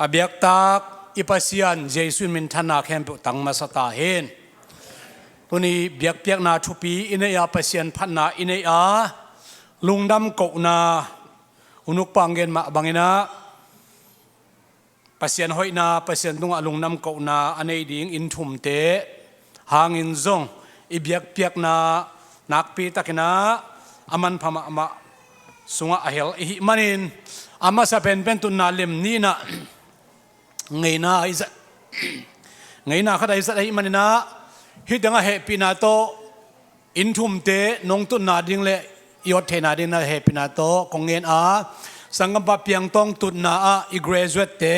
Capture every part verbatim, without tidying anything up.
A biaktak i Pasian Jesu in minthanna khempeuh tang masa ta hen. Tuni biakpiakna thupi i nei a, Pasian phatna i nei a, lungdam kohna, unuk panggen mah banginah Pasian hoihna, Pasian tungah lungdam kohna a nei ding inn thumte hangin zong i biakpiakna nakpi takinah a manpha mahmah sungah a hel i hih manin, a masa penpen tutna lem ninah ngeina i zat, ngeina khat a i zat ahih maninah, hih tengah hehpihna tawh inn thumte nong tutna ding le i awt theihna ding na hehpihna tawh kong ngen a, sanggampa Piangtawng tutna ah i graduate-te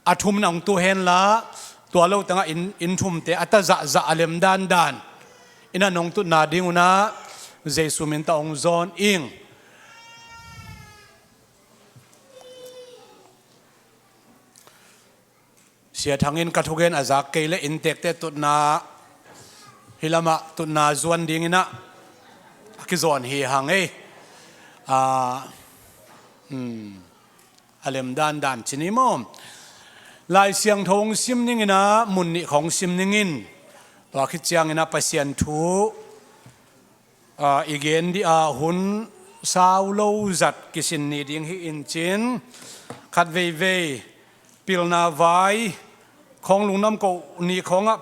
a thum in a hong tu henla, tua lo tengah inn, inn thumte a ta zahzah a lem dandan inah nong tutna ding unah Jesu min tawh hong zawn ing. Sia Thang in ka thugen a zak kei le inntekte tutna, hih lamah tutna zuan dinginah a kizawn hi hang ei. A, hmm, a lem dandan ci ni maw? Lai Siangtho hong sim ninginah mun nih khawng sim ningin, tua khit cianginah Pasian thu, a, i gen dih a hun sau lo zat kisin ni ding hi in cin, khat veivei pilna vai khawng lungdam koh ni khawngah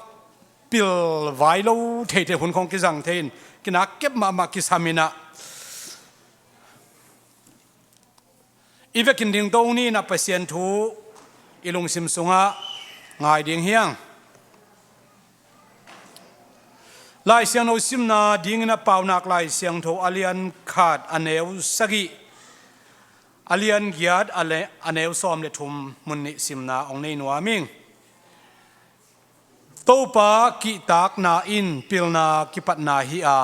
pil vai lo theithei hun khawng kizang thei in, kinak kep mahmah kisam inah i vekin dingto ni inah Pasian thu i lungsim sungah ngai ding hiang. Lai Siangtho simna dinginah Paunak Lai Siangtho a lian khat a neu sagih, a lian giat a le-, a neu sawm le thum mun nih simna hong nei nuam ing. Topa kihtakna in pilna kipatna hi a,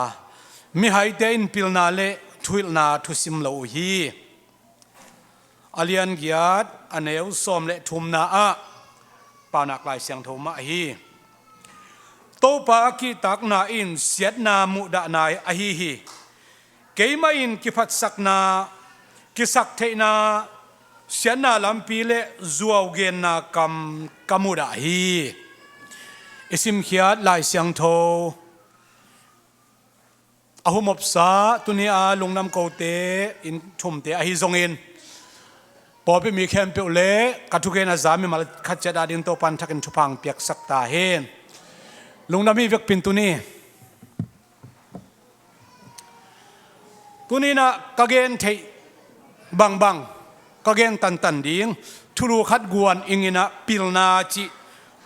mihaite in pilna le thuhilhna thusim lo uh hi. A lian giat a neu sawm le thumna ah Paunak Lai Siangtho mah hi. Topa kihtakna in siatna muhdahna ahi hi. Keimah in kiphatsakna, kisaktheihna, siatna lampi le zuaugenna kam ka mudah hi. I simkhiat Lai Siangtho a humopsa tuni a lungdam kote, inn thumte ahi zongin, pawlpi mi khempeuh le ka thugen a za mimal khat ciat ading Topan thakin thupha hong piaksak ta hen. Lungdam hi vekpin tuni. Tuninah ka gen theih bangbang, ka gen tantan ding thulu khat guan inginah pilna cih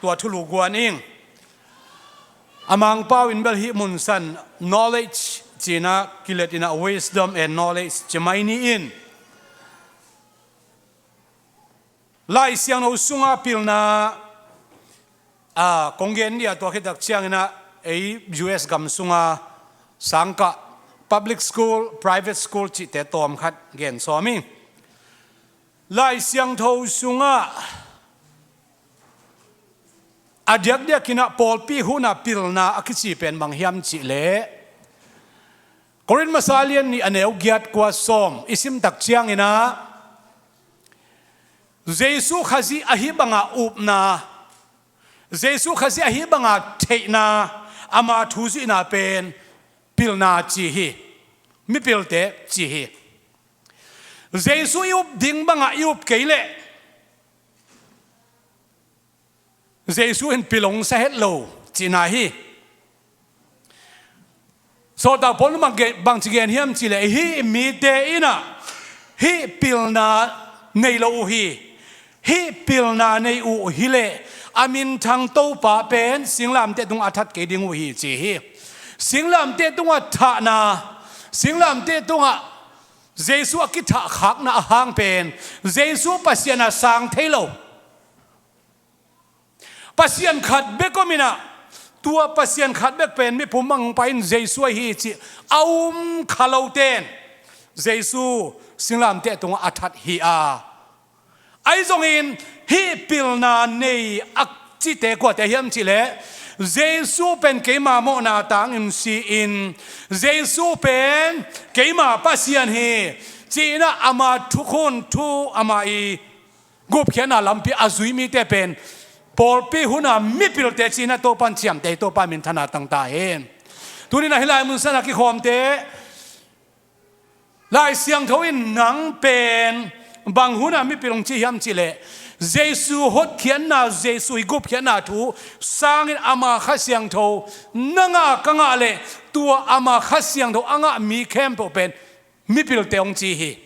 tua thulu guan ing. A Mangpau in bel hih mun san knowledge cinah kilet inah wisdom and knowledge ci mai ni in. Lai Siangtho sunga pilna, a, kong gen dia tua khit tak cianginah ei U S gam sunga sangkah public school, private school cihte tawm khat gen sawm hi. Lai Siangtho sungah a diakdiakinah pawlpi huna pilna a kici pen bang hiam cihleh, Korin masa lian nih a neu giat kua sawm i simtak cianginah Jesu Khazih ahi banga upna, Jesu Khazih ahi banga theihna, ama thu zuihna pen pilna ci hi. Mipilte ci hi. Jesu i up ding banga i up kei leh Jesu in pil hong sa het lo cihna hi. Sawltak Paul in bang ge-, bangci gen hiam cihleh, hih mite innah hih pilna nei lo uh hi. Hih pilna nei uh hileh a minthang Topa pen singlamteh tungah a that kei ding uh hi ci hi. Singlamteh tungah thahna, singlamteh tungah Jesu a kithahkhakna a hang pen Jesu Pasian a sang thei lo. Pasian khat bek om inah, tua Pasian khat bek pen mipum mangpa in Jesu ahi cih a um kha loten Jesu singlamteh tungah a that hi a. Ahi zongin hih pilna nei a cite kuate hiam cihleh, Jesu pen keima mawhna tangin si-in, Jesu pen keima Pasian hi ci-inah ama thukhun thu ama i gupkhiatna lampi a zui mite pen pawlpi huna mipilte ci-in ah Topa'n ciamteh hi. Topa minthanna tang ta hen. Tuni-in ah hih lai mun sungah kikhawmte, Lai Siangtho in nang pen bang huna mipil hong ci hiam cih leh, Jesu hotkhiatna, Jesu i gupkhiatna thu sangin ama Kha Siangtho na ngah, ka ngah leh tua ama Kha Siangtho a ngah mi khempeuh pen mipilte hong ci hi.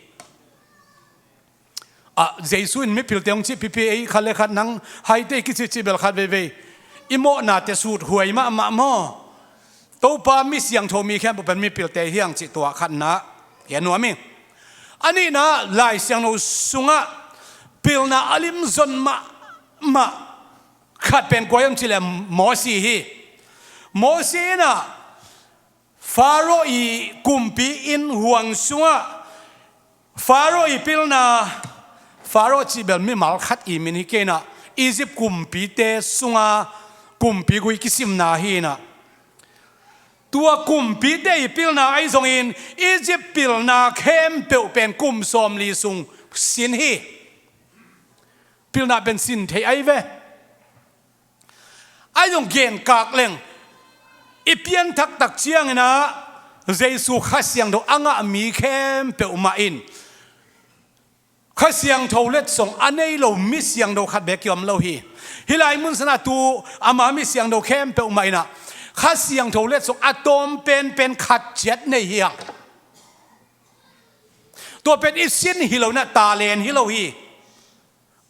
Ah, Jesu in mipilte hong cih pipi, ei khat le khat nang haite i kici cih bel khat veivei i mawhnate sut huai mahmah maw? Topa mi siangtho mi khempeuh pen mipilte hi hang cih tua khatna hi a nuam hi. A nihna, Lai Siangtho sungah pilna a limzon mahmah khat pen kua hiam cih leh Mosi hi. Mosi in ah Faro i kumpi inn huang sungah Faro i pilna, Faro cih bel mimal khat i min hi kei in ah, Egypt kumpite sunga kumpi gui kisimna hi in ah, tua kumpite i pilna ahi zongin Egypt pilna khempeuh pen kum sawmli sung sin hi. Pilna pen sin thei ahi ve. Ahi zong genkak leng i pianthak tak ciangin ah Jesu Kha Siangtho a ngah mi khempeuh mah in Kha Siangtho letsong a nei lo mi siangtho khat bek kiom lo hi. Hih lai mun sungah tu ama mi siangtho khempeuh mah in ah Kha Siangtho letsong a tawm penpen khat ciat nei hi hang. Tua pen i sin hi lo in ah talent hi lo hi.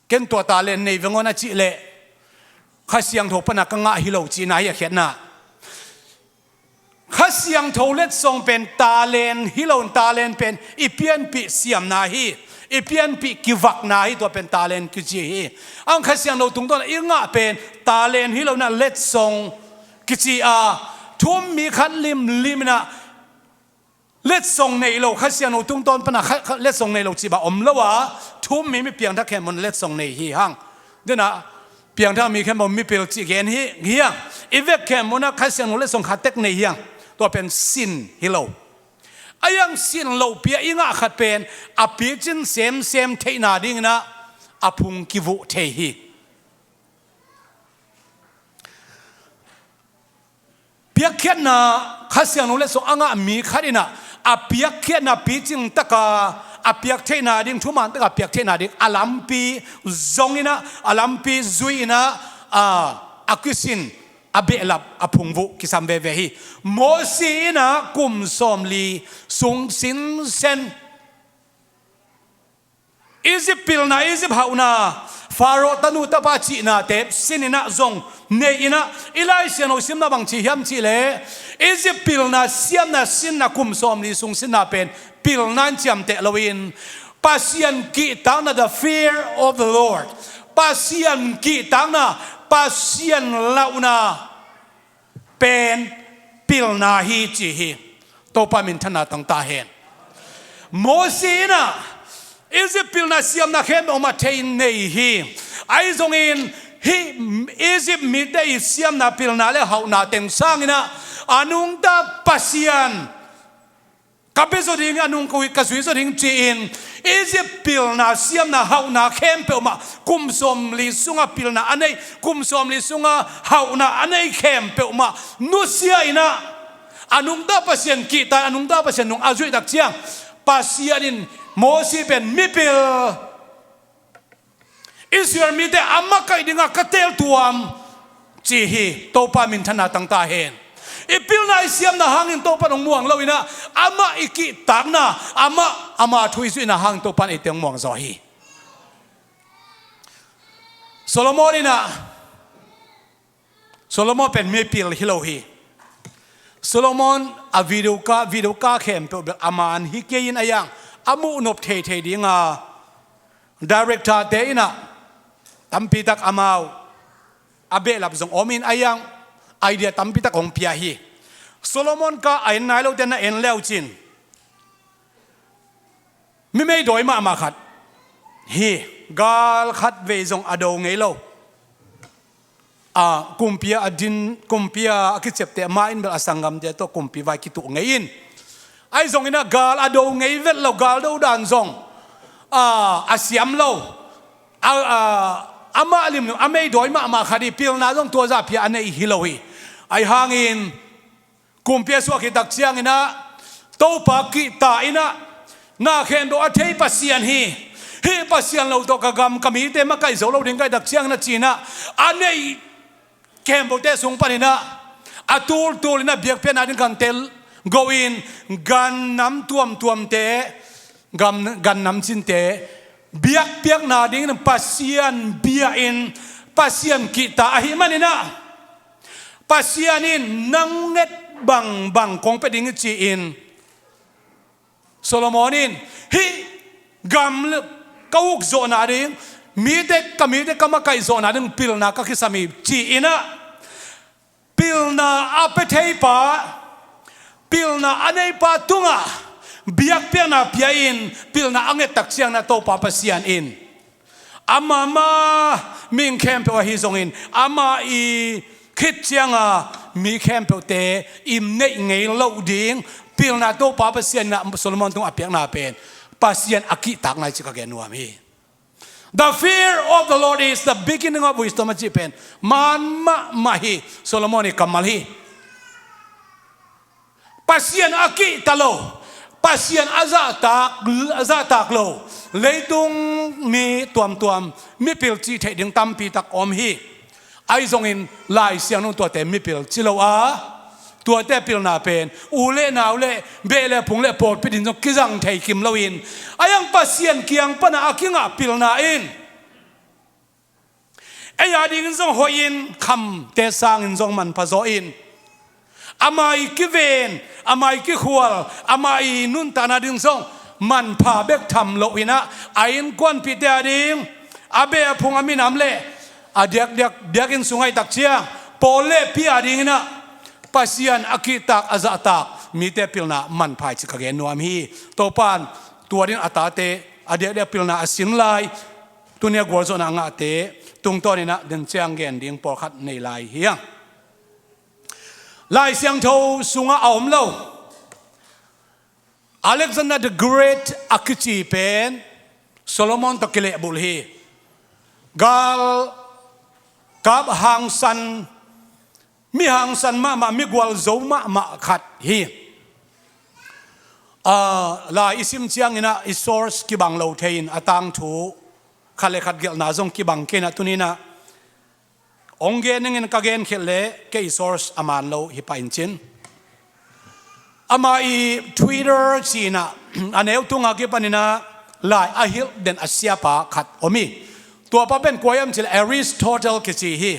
Ken tua talent nei veng aw na cih leh Kha Siangtho pana ka ngah hi lo cihna hi a khiatna. Kha Siangtho letsong pen talent hi lo in, talent pen i pianpih siamna hi, i pianpih kivakna hi, tua pen talent kici hi. Ang Kha Siangtho tungtawn i ngah pen talent hi lo in ah letsong kici a, thu-um mi khat limlim in ah letsong nei lo, Kha Siangtho tungtawn pana kha, kha, letsong nei lo cih bang om lo a, thu-um mi, mi piangthak khempeuh in letsong nei hi hang. Tua in ah piangthak mi khempeuh mipil cih gen hi, hi hang. I vek khempeuh in ah Kha Siangtho letsong khat tek nei hi hang. Tua pen sin hi lo. Ahi hang sin lopi a i ngah khat pen a picin semsem theihna dingin ah a phung kivuh thei hi. Piakkhiatna, Kha Siangtho letsong a ngah mi khat in ah a piakkhiatna picing taka a piak theihna ding, thuman taka a piak theihna ding a lampi zong in ah, a lampi zui in ah, a, a kisin, a behlap, a phungvuh kisam veve hi. Mosi in ah kum sawmli sung sinsen Egypt pilna, Egypt hauhna, Faro tanu tapa cihnate sin in ah zong nei in ah, i Lai Siangtho simna bang ci hiam cih leh, Egypt pilna siamna sinna kum sawmli sung sinna pen pilna in ciamteh lo in, Pasian kihtakna, the fear of the Lord, Pasian kihtakna, Pasian lauhna pen pilna hi ci hi. Topa minthanna tang ta hen. Mosi in ah Egypt pilna siamna khempeuh mah thei nei hi. Ahi zongin hih Egypt mite i siamna pilna le hauhna teng sangin ah a nungta Pasian ka bia zaw ding, a nung ka zui zaw ding ci-in Egypt pilna siamna hauhna khempeuh mah, kum sawmli sunga pilna a nei, kum sawmli sunga hauhna a nei khempeuh mah nusia in ah, a nungta Pasian kihta, a nungta Pasian nung a zuih tak ciang Pasian in Mosi pen mipil, Israel mite a makaih dingah ka teeltuam ci hi. Topa minthanna tang ta hen. I pilna i siamna hangin Topa in hong muang lo in ah, amah i kihtakna, amah, ama thu i zuihna hangin Topa in eite hong muang zaw hi. Solomon in ah, Solomon pen mipil hi lo hi. Solomon a video ka, video ka khempeuh bel a man hi kei in, a yang a muh nop theithei dinga director te in ah tampi tak amau a behlap zong om in, a yang idea tampi tak hong pia hi. Solomon ka a en nai lote na en leucin mi meidawi mahmah khat hi. Gal khat vei zong a do ngei lo. A, kumpi a a din, kumpi a a kiciapteh ma in bel a sanggamte tawh kumpi vai kituh ngei in. Ahi zongin ah gal a do ngei vet lo, gal do dan zong, a, a siam lo. a, a, amah limlim a meidawi mahmah khat hi. Pilna zong tua zah pia a nei hi lo hi. Ahi hangin kumpi a suak hi tak ciangin ah Topa kihta in ah, na khempeuh a thei Pasian hi, hih Pasian lo tawh ka gam ka mite makaih zo lo ding ka hih tak ciangin ah ci-in ah a neih khempeuhte sung panin ah a tultul in ah biakpiakna ding kan tel go-in, gannam tuamtuamte, gam, gannam cinte biakpiakna dingin Pasian bia-in Pasian kihta ahih manin ah, Pasian in nang nget bangbang kong pia ding hi ci-in Solomon in, hih gam ka uk zawhna ding, mite, ka mite ka makaih zawhna ding pilna ka kisam hi ci-in ah, pilna a pia theipa, pilna a neipa tungah biakpiakna pia-in pilna a nget tak ciangin ah Topa Pasian in ama mah mihing khempeuh ahi zongin ama i khit cianga mi khempeuhte i neih ngei loh ding pilna Topa Pasian in ah Solomon tungah a piakna pen Pasian a kihtakna hi ci ka gen nuam hi. The fear of the Lord is the beginning of wisdom a cih pen man mahmah hi. Solomon i kammal hi. Pasian a kihta lo, Pasian a zahtak, a zahtak lo leitung mi tuamtuam mipil cih theih ding tampi tak om hi. Ahi zongin Lai Siangtho in tuate mipil ci lo a, tuate pilna pen u le nau le beh le phung le pawlpi ding zong kizang thei kim loin, a iang Pasian kiang pana a kingah pilna in ei a dingin zong hoihin, khamte sangin zong manpha zaw in, ama i kiven, ama i kikhual, ama i nuntakna ding zong manpha bek tham loin ah, a innkuanpihte a ding, a beh a phung a minam le a diakdiak biakinn sung ahih tak ciang pawl le pi a dingin ah Pasian a kihtak a zahtak mite pilna manpha hi ci ka gen nuam hi. Topa in tua dingin a tate a diakdiak pilna a sin lai, tuni a gualzawhna a ngahte tungtawnin ah den ciang gen ding pawlkhat nei lai hi hang. Lai Siangtho sungah a om lo Alexander the Great a kici pen Solomon tawh kilehbulh hi. Galkap hangsan, mi hangsan mahmah, mi gualzo mahmah khat hi. Ah, lai i sim ciangin ah i source kibang lo thei-in a tangthu khat le khat gelhna zong kibang kei-in ah tuni-in ah hong gen ningin ka genkhiat leh kei i source a man lo hi pah in cin. Ama i Twitter ci-in ah a neu tunga kipanin ah lai a hilh den a siapa khat om hi. Tuapa pen kua hiam cih leh Aristotle kici hi.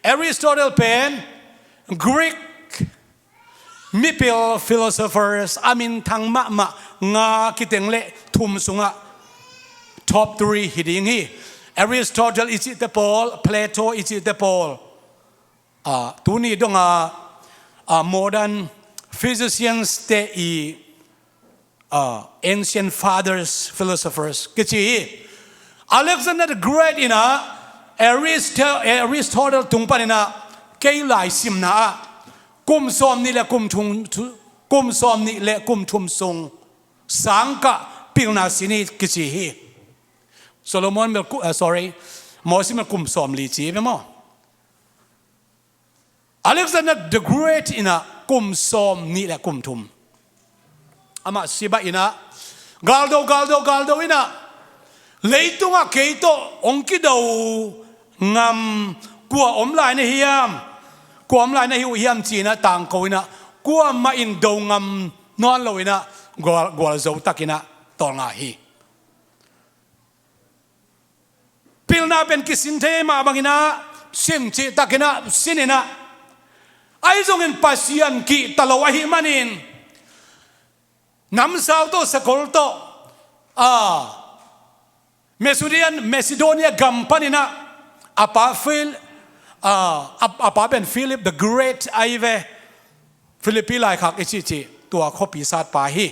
Aristotle pen Greek mipil philosophers a minthang mahmah nga kiteng le thum sungah top three hi ding hi. Aristotle i cihte pawl, Plato i cihte pawl, ah, tuni donga, ah, modern physicians te i, ah, ancient fathers, philosophers kici hi. Alexander the Great in ah Aristo-, Aristotle tung panin ah kei lai simna ah kum sawm nih le kum thum, kum sawm nih le kum thum sung sangkah pilna sin hi kici hi. Solomon bel ku-, ah, sorry, Moses bel kum sawm li ci ve maw? Alexander the Great in ah kum sawm nih le kum thum. Amah sibah in ah galdo, galdo, galdo in ah leitungah kei tawh hong kido ngam kua om lai na hiam, kua om lai na hi uh hiam ci-in ah tangko in ah kuamah in do ngam nawn lo in ah gual, gualzo takin ah tawlnga hi. Pilna pen kisin thei mah bangin ah sin cih takin ah sin in ah, ahi zongin Pasian kihta lo ahih manin namsau tawh sakol tawh, ah, Macedonian, Macedonia gam panin ah a pa Phil-, ah, a, a pa pen Philip the Great ahi ve. Philippi laikhak i cihcih tua khuapi satpa hi.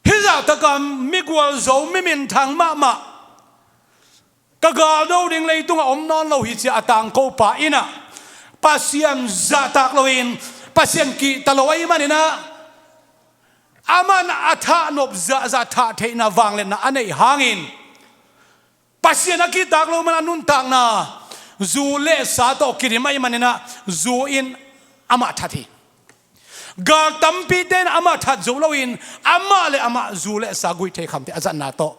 Hih zahtakah migualzo, mi minthang mahmah, ka galdo ding leitungah om nawn lo hi ci-a a tangkopa in ah Pasian zahtak loin, Pasian kihta lo ahih manin ah, aman a thahnop zahzah thahtheihna vangliatna a neih hangin Pasian a kihtak lo man a nuntakna zu le sa tawh kidim ahih manin ah zu in amah that hi. Gal tampite in amah that zo loin amah le amah zu le sa guih thei khamte a zatna tawh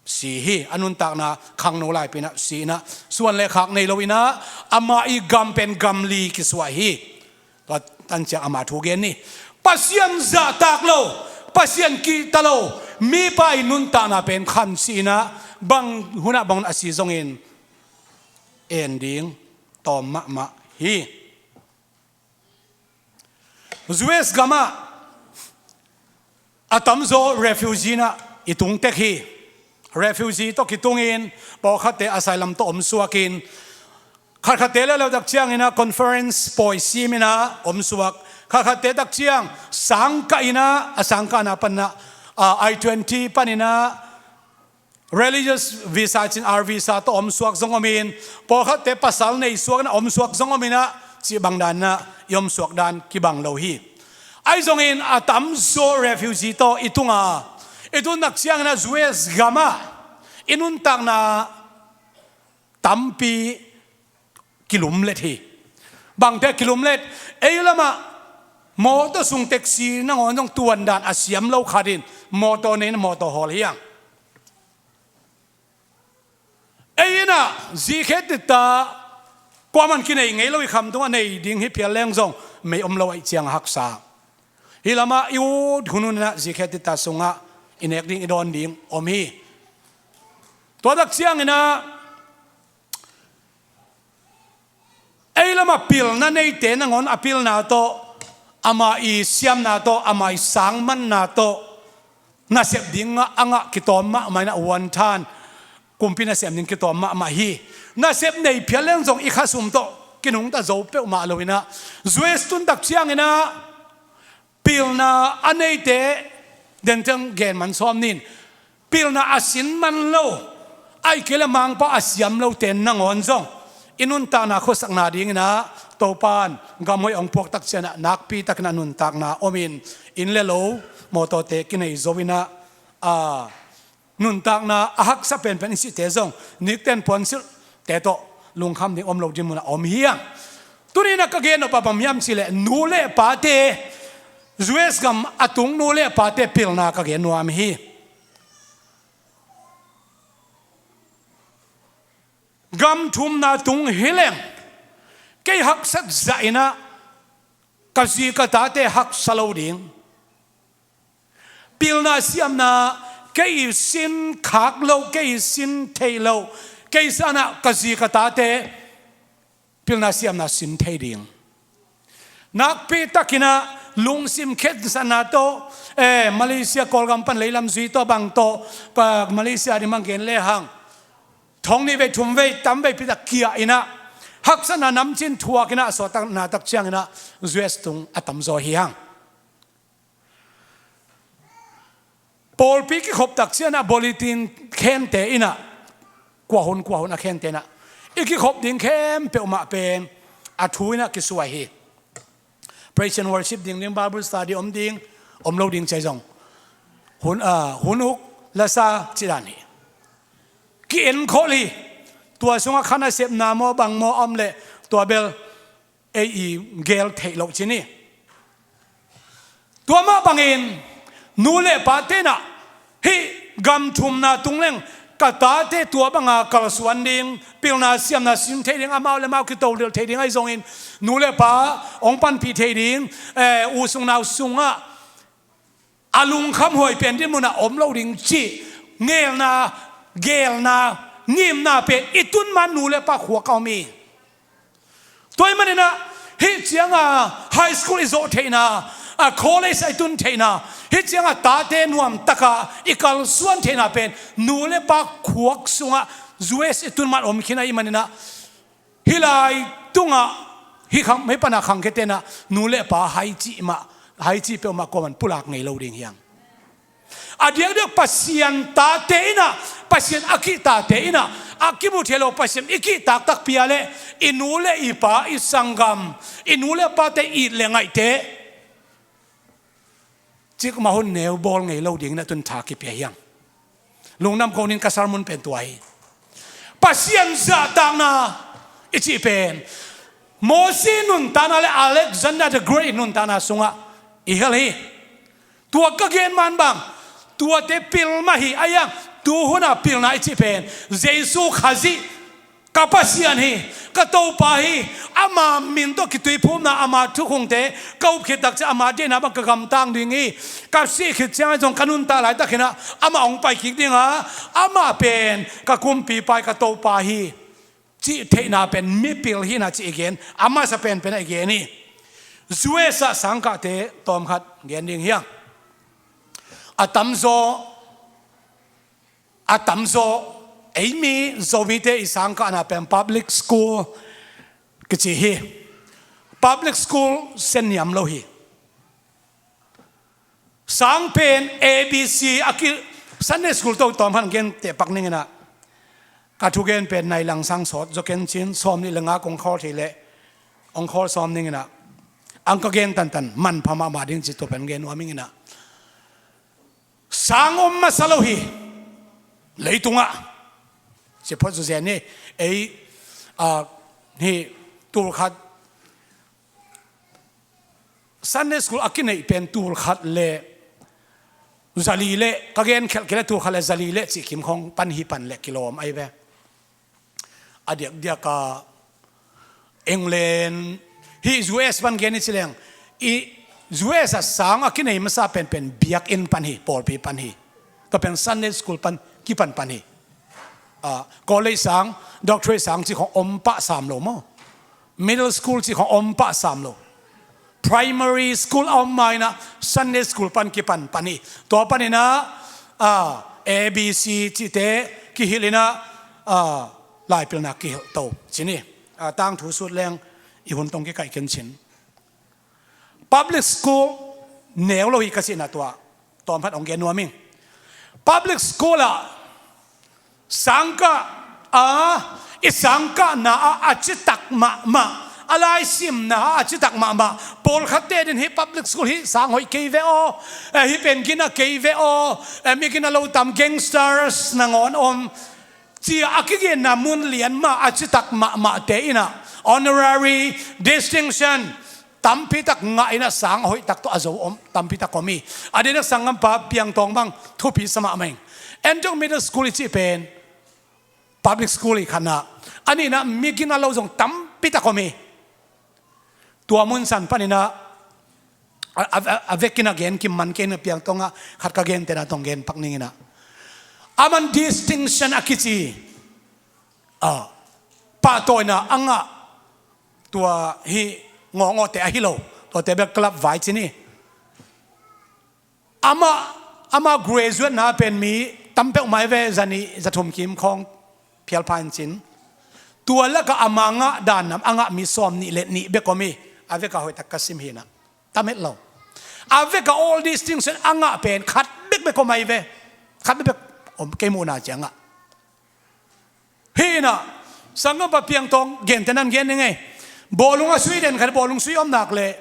si hi. A nuntakna khangno laipi in ah si in ah suan le khak nei lo in ah ama ii gam pen gam li kisuah hi. Tua tan ciang ama thu gen ni. Pasian zahtak lo, Pasian kihta lo mipa ii nuntakna pen khan si in ah bang hun ah bang hun a si zongin en ding tawm mahmah hi. U S gamah a tamzaw refugee in ah i tung tek hi. Refugee tawh kitungin pawlkhatte asylum tawh omsuakin khatkhatte leuleu tak ciangin ah conference pawi sim in ah omsuak. Khatkhatte tak ciang sangkah in ah a sangkahna panin ah I twenty panin ah religious visa cin R visa tawh omsuak zong om in pawlkhatte pasal nei suak in ah omsuak zong om in ah cih bang dan in ah i omsuak dan kibang lo hi. Ahi zongin a tamzaw refugee tawh i tung a i tun tak ciangin ah U S gamah i nuntakna tampi kilumlet hi. Bangte kilumlet? Ei lamah mawtaw sung taxi nangawn zong tuan dan a siam lo khat in mawtaw nei in ah mawtaw hawl hi hang. Ei in ah zikhe titta kuaman kinei ngei lo i kham tungah nei ding hi phial leng zong mei om lo ahih ciang a haksa. Hih lamah i ut hunhun in ah zikhe titta sungah i nek ding i dawn ding om hi. Tua tak ciangin ah ei lamah pilna neite nangawn a pilna tawh ama ii siamna tawh ama ii sangmanna tawh nasep ding a ngah kitawm mahmah in ah one time kumpi nasem ding kitawm mahmah hi. Nasep nei phial leng zong i khasum tawh kinungta zo peuhmah lo in ah U S tun tak ciangin ah pilna a neite den ciang gen man sawm ning. Pilna a sin man lo, ahih kei leh Mangpa a siam lote nangawn zong i nuntakna khuasakna dingin ah Topa'n gam hoih hong puak tak ciangin ah nakpi takin ah nuntakna om in inn le lo mawtawte kinei zo in ah a nuntakna a haksa penpen i sihte zong nikten puansilhte tawh lungkham ding om lo ding mun ah om hi hang. Tuni in ah ka gen nop a bang hiam cih leh nu le pate, U S gam a tung nu le pate pilna ka gen nuam hi. Gam thumna tung hi leng kei haksat zah in ah ka zi ka tate haksa lo ding. Pilna siamna kei ii sin khak lo, kei ii sin theih lo, kei sangin ah ka zi ka tate pilna siamna sin thei ding. Nakpi takin ah lungsim khensatna tawh, eh, Malaysia Kawlgam pan leilam zui tawh bang tawh, pa, Malaysia ding bang gen lehang thong nih vei thum vei tam veipi tak kia in ah haksatna namcin thuak in ah a suahtakna tak ciangin ah U S tung a tamzaw hi hang. Pawlpi kikhop tak ciangin ah bulletin khente in ah kua hun kua hun a khente in ah i kikhop ding khempeuh mah pen a thu in ah kisuai hi. Praise and worship ding ding, Bible study om ding, om lo ding ci zong hun, ah, hun uk lasa ci dan hi. Ki-enkhol hi. Tua sungah kha nasepna maw bang maw a om leh tua bel ei i gel theih loh ci ni. Tua mah bangin nu le pate in ah hih gam thumna tung leng ka tate tua banga kalsuan ding, pilna siamna sin thei ding, amau le amau kitodel thei ding ahi zongin nu le pa hong panpih thei ding, eh, u sung nau sungah a lungkham huai pen din mun ah om lo ding cih ngelna, gelna, ngimna pen i tun ma-in nu le pa khuak a om hi. Tua ahih manin ah hih cianga high school i zawh theihna, a college a i tun theihna, hih cianga tate nuamtaka i kalsuan theihna pen nu le pa khuak sungah U S i tun ma-in om khin ahih manin ah hih lai tungah hih khang, hih pana khangkhiate in ah nu le pa hai cih mah, hai cih peuhmah kuaman pulak ngei lo ding hi hang. A diakdiak Pasian tate in ah, Pasian a kihtate in ah, a kimu thei lo Pasian i kihtak takpi a leh i nu le i pa, i sanggam, i nu le pate it le ngaihte cikmah hun neu bawl ngei lo dingin ah tun tha kipia hi hang. Lungdam ko ning, ka sermon pen tua hi. Pasian zahtakna i cih pen Mosi nuntakna le Alexander the Great nuntakna sungah i hel hi. Tua ka gen man bang, tuate pil mah hi. A iang, tuhuna pilna i cih pen Jesu Khazih ka Pasian hi, ka Topa hi. Ama min tawh kituiphumna, ama thukhungte ka up khit tak ciang ama deihna bang ka gamtang ding hi. Ka sih khit ciang zong ka nuntak laitak hinah ama hong pai kik ding a, ama pen ka kumpipa hi, ka Topa hi, cih theihna pen mipil hina cih i gen, a masa penpen a i gen hi. U S A sangkahte tawmkhat gen ding hiang. A tamzaw, a tamzaw, eimi Zomite i sangkahna pen public school kici hi. Public school sia niam lo hi. Sang pen A B C a ki, Sunday school to tawmkhat gen teh pak ninginah, ka thugen pen nai lang sang sawt zaw ken cin, sawm nih le nga kong khawl thei leh hong khawl sawm ninginah, ang ka gen tantan manpha mahmah ding ci tua pen gen nuam inginah. Sang om masa lo hi leitungah. Ci phot zawzen hi. Ei, a, hi, tulkhat Sunday school a kineih pen tulkhat le zali le, ka gen khelh kei le tulkhat le zali le cih kim khong pan hi pan le kilawm ahi ve. A diakdiak a England, hi U S pan gen i ci leng, i U S a sang a kinei masa penpen biakinn pan hi, pawlpi pan hi. Tua pen Sunday school pan kipan pan hi. Ah, college sang, doctorate sang cih khong om pah sam lo maw. Middle school cih khong om pah sam lo. Primary school a om ma inah Sunday school pan kipan pan hi. Tua pan inah, ah, A B C cihte kihilh inah, ah, laipilna kihilh to cin hi. Ah, tangthu sut leng i hun tong kikaih ken cin. Public school neu lo hi ka cihna tua tawmkhat hong gen nuam ing. Public school ah sangkah a, i sangkahna ah a citak mahmah, a laisimna ah a citak mahmah. Pawlkhatte din hi public school hi sang hoih kei ve aw, eh, hi pen gina kei ve aw, eh, mi gina lo tam, gangsters nangawn om, cia a kigenna mun lian mah a citak mahmahte inah honorary, distinction tampitak ngah inah sang a hoihtak tawh a zo om tampitak om hi. A diakdiak sanggampa Piangtawng bang thupi sa mahmah ing. Antioch Middle School i cih pen public school hi khatna, a nihna mi gina lo zong tampitak om hi. Tua mun san pan inah a, a, a, a vekin a gen kim man kei inah Piangtawng ah khat ka gen tena tong gen pak ninginah, a man distinction a kici, ah, pahtawina a ngah, tua hi ngawngawhte ahi lo, tuate bel club vai cin hi. Amah, amah graduate na pen mi tam peuhmah hi ve, zanih zathum kim khawng phial pha in cin. Tua lakah ama ngah dan nam a ngah mi sawm nih le nih bek om hi. A vekah hoihtak ka sim hinah tam het lo. A vekah all distinction a ngah pen khat bekbek om ahi ve. Khat bekbek om kei muhna ciangah. Hinah sanggampa Piangtawng gente nan gen ning ei. Bawlung a sui den khat, bawlung sui om nak le,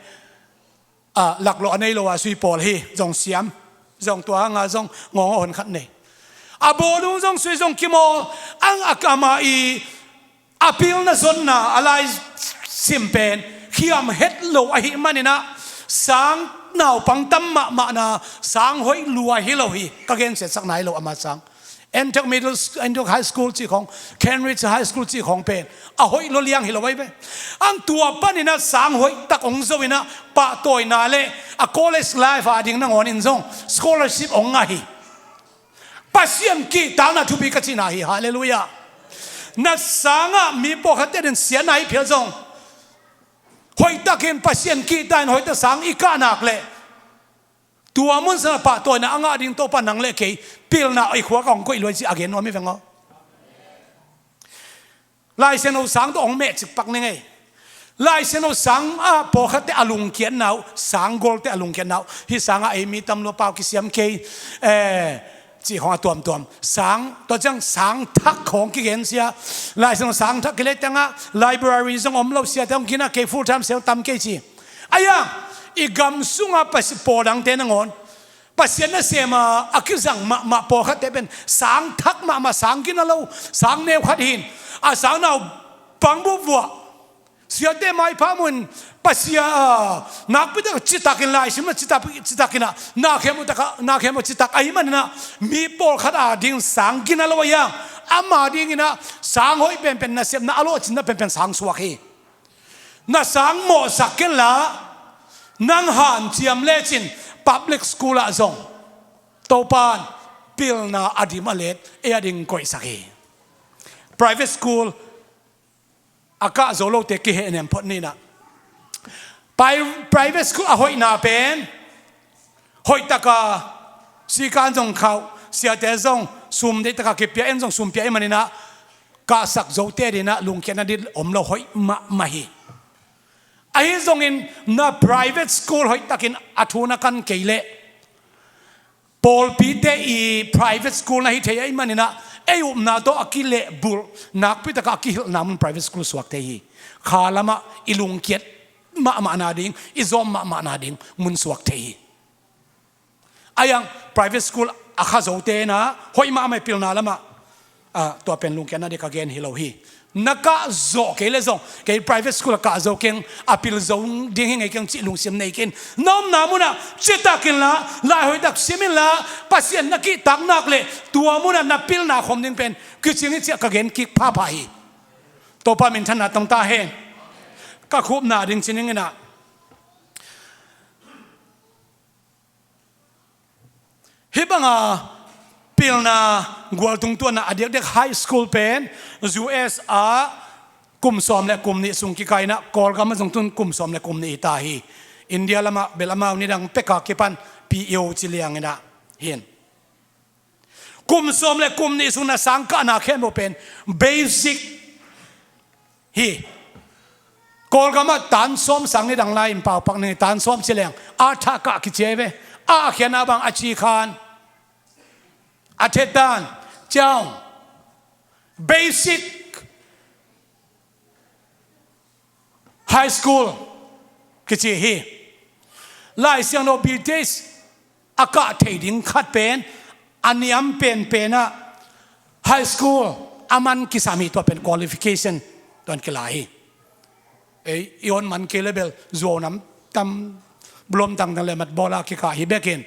ah, laklawh a nei lo a sui pawl hi, zong siam, zong tua hanga zong ngawng a hon khat nei. A bawlung zong sui zong kimawl, ang a kama i a pilna zonna a laisim pen khiam het lo ahih maninah sang naupang tam mahmahna sang hoih lua hi lo hi, ka gensiatsakna hi lo ama sang. Antioch Middle School, Antioch High School cih khong, Cambridge High School cih khong pen a hoih lua liang hi lo ahi ve. Ang tua paninah sang hoih tak hong zo inah pahtawina le a college life a ding nangawn in zong scholarship hong ngah hi. Pasian kihtakna thupi ka cihna hi. Halleluiah. Na sangah mi pawlkhatte din siatna hi phial zong, hoihtakin Pasian kihta in hoihtak sang i kah nak leh tua mun sanah pahtawina a ngah ding Topa nang le kei pilna i khuak a hong koih luai cih a gen nuam hi veng aw. Laisiangtho sang tawh hong meh cikpak ning ei. Laisiangtho sang ah pawlkhatte a lungkiatna uh, sang golte a lungkiatna uh, hih sangah ei mi tam lua pau kisiam kei, eh, cih khong a tuamtuam. Sang, tua ciang sang thak khong kigen sia. Laisiangtho sang thak kilei tengah library zong om lo sia teng hong gina kei, full time sel tam kei ci. Aia, i gam sungah pasi pawl dangte nangawn Pasian nasem a a kizang mahmah pawlkhatte pen sang thak mahmah, sang gina lo, sang neu khat hi in, a sang nau bang buhvuah, siate maipha mun, Pasian, a, nakpi tak citak in laisim na citak, citak in a, na khem uh tak a, na khem uh citak ahih manin a, mi pawlkhat a ding sang gina lo a hiang, ama dingin a sang hoih penpen, nasepna a lawhcinna penpen sang suak hi. Na sang mawhsak kenla, nang hanciam lecin public school ah zong Topan pilna a dim a let ei a ding koihsak hi. Private school a kah zo lote kihehnem phot ni in a, pri-, private school a hoihna pen hoihtaka sikan zong khauh, siate zong sum deihtaka kipia, en zong sum pia ahih manin a, kahsak zote ading a lungkiatna ding om lo, hoih mahmah hi. Ahi zongin na private school hoihtakin a thu na kan kei leh, pawlpite i private school na hi thei ahih manin a, ei upna tawh a kilehbulh, nakpi takah a kihilhna mun private school suak thei hi. Kha lamah i lungkiat mahmahna ding, i zawm mahmahna ding mun suak thei hi. A hiang private school a kah zote in a hoih mahmah hi pilna lamah, a, tua pen lungkiatna ding ka gen hi lo hi. Na kah zawh kei leh zong, kei private school a kah zo keng, a pil zo ding hi ngei keng cih lungsim nei kei in. Na omna munah citak inla, lai hoihtak sim inla, Pasian na kihtak nak leh tua munah na pilna khawm ding pen kicing hi cih ka gen kik phapha hi. Topa minthanna tong ta hen. Ka khupna ding ci ning in a, hih banga pilna gualtung tuanna a diakdiak high school pen U S ah kum sawm le kum nih sung kikah in a, Kawlgam ah zong tun kum sawm le kum nih hi ta hi. India lamah bel amau nidang peka kipan P U ci liang in a hi in. Kum sawm le kum nih sung na sang kahna khempeuh pen basic hi. Kawlgam ah tan sawm sang nidang lai in paupak ning, tan sawm ci leng a thah kah kici hi ve. A khiatna bang a ci khan, a thetan, ciau, basic high school kici hi. Lai Siangtho B T S a kah thei ding khat pen a niam penpen ah high school a man kisam hi, tua pen qualification tuan kila hi. Ei, i on man kei le bel zuau nam tam, bulom tangtang le mat bawla kikah hi bekin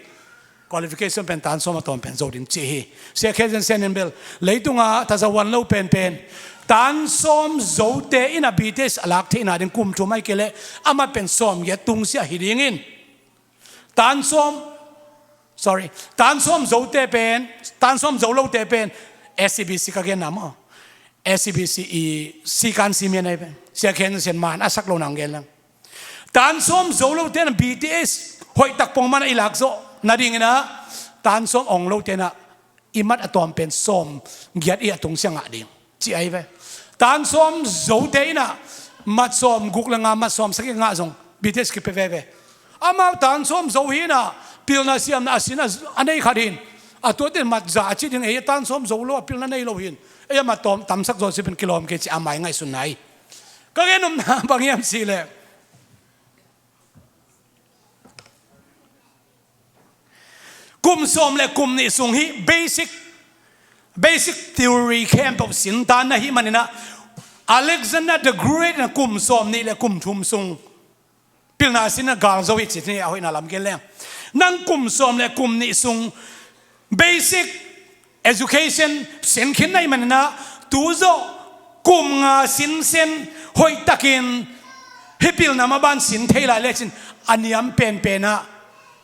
qualification pen tan sawm a tawm pen zo ding ci hi. Sia Khe Zen Sen in bel leitunga tazawan lo penpen tan sawm zote in a B T S a lak theihna ding kum thum ai kei le a mat pen sawm giat tungsiah hi dingin, tan sawm, sorry, tan sawm zote pen, tan sawm zo lote pen S C B C ka genna maw, S C B C i sikan simian ai pen Sia Khe Zen Sen man a sak lo nang gen lang. Tan sawm zo lote in a B T S hoihtak pongman a i lak zawh nadingin a, tan sawm ong lote in a i mat a tawm pen sawm giat i a tungsiah ngah ding ci ai ve. Tan sawm zote in a mat sawm guk le nga, mat sawm sagih ngah zong B T S kipia veve. Amau tan sawm zo hi in a pilna siamna a sin a, a nei khat hi in, a tuate in mat za a ci ding, ei a tan sawm zo lo a pilna nei lo hi in, ei a mat tawm tamsak zaw ci pen kilawm kei ci a mai ngaihsun nai. Ka gen nopna bang hiam cih leh, kum sawm le kum nih sung hi basic, basic theory khempeuh sin ta na hih manin a, Alexander the Great in a kum sawm nih le kum thum sung pilna sin a gal zo hi ci ni, a hoihna lam gen leng. Nang kum sawm le kum nih sung basic education sin khin na hih manin a, tu zawh kum nga sinsen hoihtakin hih pilna mah ban sin thei lai lecin a niam penpen ah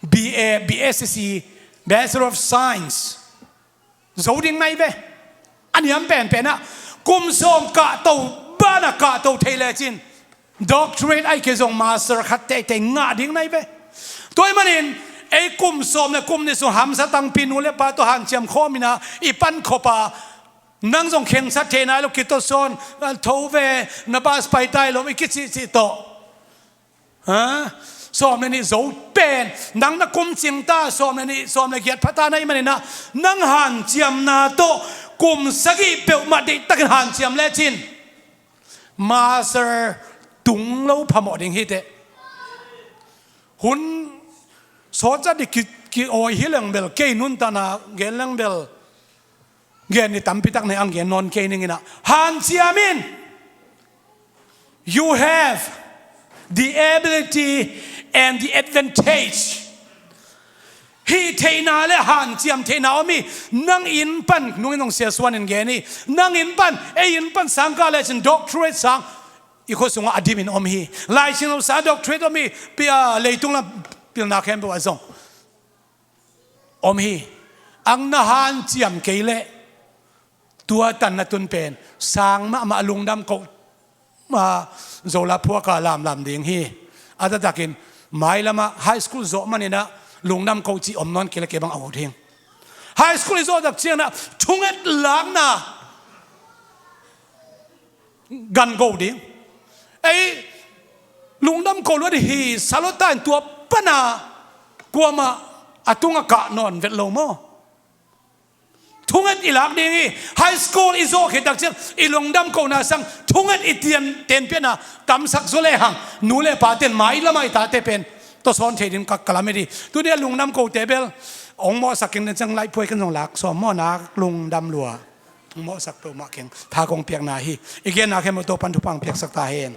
B A, B S C, Bachelor of Science zo ding na hi ve. A niam penpen ah kum sawm kahto banah kahto thei lecin doctorate ai kei zong master khat teitei ngah ding na hi ve. Tua ahih manin ei kum sawm le kum nih sung hamsa tangpi nu le pa tawh hanciam khawm in a i pan khop a, nang zong khensat thei nai lo, kitawsawn, tho ve, na bas pai tai lo i kicihcih tawh, ha? Sawm le nih zo pen nang na kum cing ta, sawm le nih, sawm le giat pha ta na hih manin a, nang hanciamna tawh kum sagih peuhmah deihtakin hanciam lecin master tung lo phamawh ding hi teh. Hun sawt zat ding ki, ki-awi hi leng bel, kei nuntakna gen leng bel, gen ni tampi tak nei ang gen nawn kei ning inah. Hanciam in. You have the ability and the advantage. Hih theihna le hanciam theihna om hi. Nang inn pan, nungin hong siasuan in gen hi. Nang inn pan, ei inn pan sangkah lecin doctorate sang i khua sungah a dimin om hi. Laisiangtho sang doctorate om hi. Pia leitung lam pilna khempeuh ah zong om hi. Ang na hanciam kei leh tua tan na tun pen sang mahmah, lungdam koh, ah, Zola phuaka lamlam ding hi. A taktakin mailamah high school zawh maninah lungdam koh cih om nawn kei leh kei bang a ut hing. High school i zawh tak cianginah thunget lakna gan go ding. Ei, lungdam ko luat hi, sa lo ta in tua pana kuamah a tungah kah nawn vet lo maw? Thunget i lak ding hi. High school i zawh khit tak ciang i lungdam kohna sang thunget i tian tenpiakna kamsak zaw lehang nu le pa ten mailamah i tate pen tawsawn thei ding ka, ka lamet hi. Tuni a lungdam kote bel hong mawhsak keng den ciang laihphuai kan zong lak sawm maw, nak lungdam lua. Hong mawhsak peuhmah keng, tha kong piakna hi. I genna khempeuh Topan thupha hong piaksak ta hen.